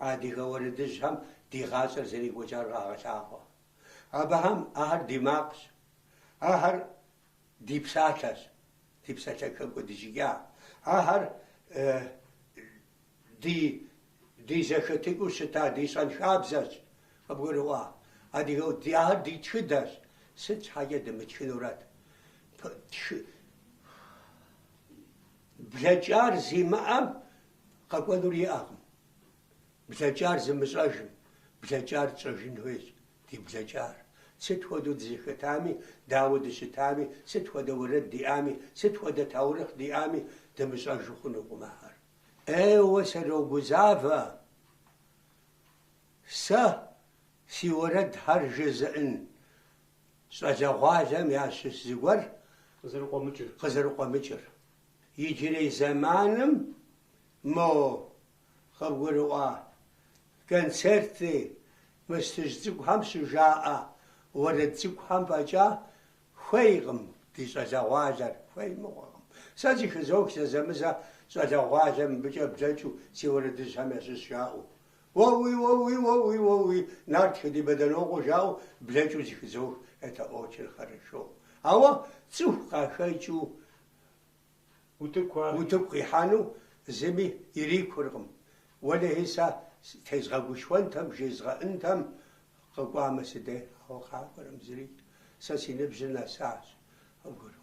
адыгэ уэрэдыжьхэм ди гъащӏэр зэрекӏуэкӏар къагъэлъагъуэ. Абыхэм ахэр ди макъщ, ахэр ди псалъэщ, ди псалъэ хэкӏуэдыжыкӏа. Ахэр ди ди зэхэтыкӏыу щыта ди щэнхабзэщ, къыбгурыӏуа? Адыгэ ди ахэр ди тхыдэщ. Сыт щхьэкӏэ дымытхынурэт? Блэкӏар зимыӏэм къэкӏуэнур иӏэкъым. Блэкӏар зымыщӏэжым, блэкӏар тщӏэжын хуейщ, ди блэкӏар. Сыт хуэдэу дызэхэтами, дауэ дыщытами, сыт хуэдэ уэрэд диӏами, сыт хуэдэ таурыхъ диӏами, дымыщӏэжу хъунукъым ахэр. ӏейуэ срогузавэ, сэ си уэрэдхэр жызыӏэн щӏалэгъуалэм ящыщ зыгуэр Къызэрыкъуэмыкӏыр. Къызэрыкъуэмыкӏыр. Иджырей зэманым мо къыбгурыӏуа концерти мыстыжь цӏыкӏухэм щыжаӏэ уэрэд цӏыкӏухэм фӏэкӏа хуейкъым ди щӏалэгъуалэр, хуей мыгъуэкъым. Сэ зыхызох зэзэмызэ щӏалэгъуалэ мыбыкӏэ блэкӏыу си уэрэдыжьхэм ящыщ жаӏэу. Уэуи, уэуи, уэуи, уэуи, Нартхэ ди Бэдэнокъуэ жаӏэу блэкӏыу зыхызох, это очень хорошо. Ауэ цӏыху къахэкӏыу Утыку ар. Утыку къихьэну зыми ирикуркъым. Уэлэхьи, сэ тезгъэгушхуэнтэм, жезгъэӏынтэм, къэкӏуамэ си дей, ауэ къакӏуэрэм зыри. Сэ си ныбжьыр нэсащ. Къыбгурыӏуа?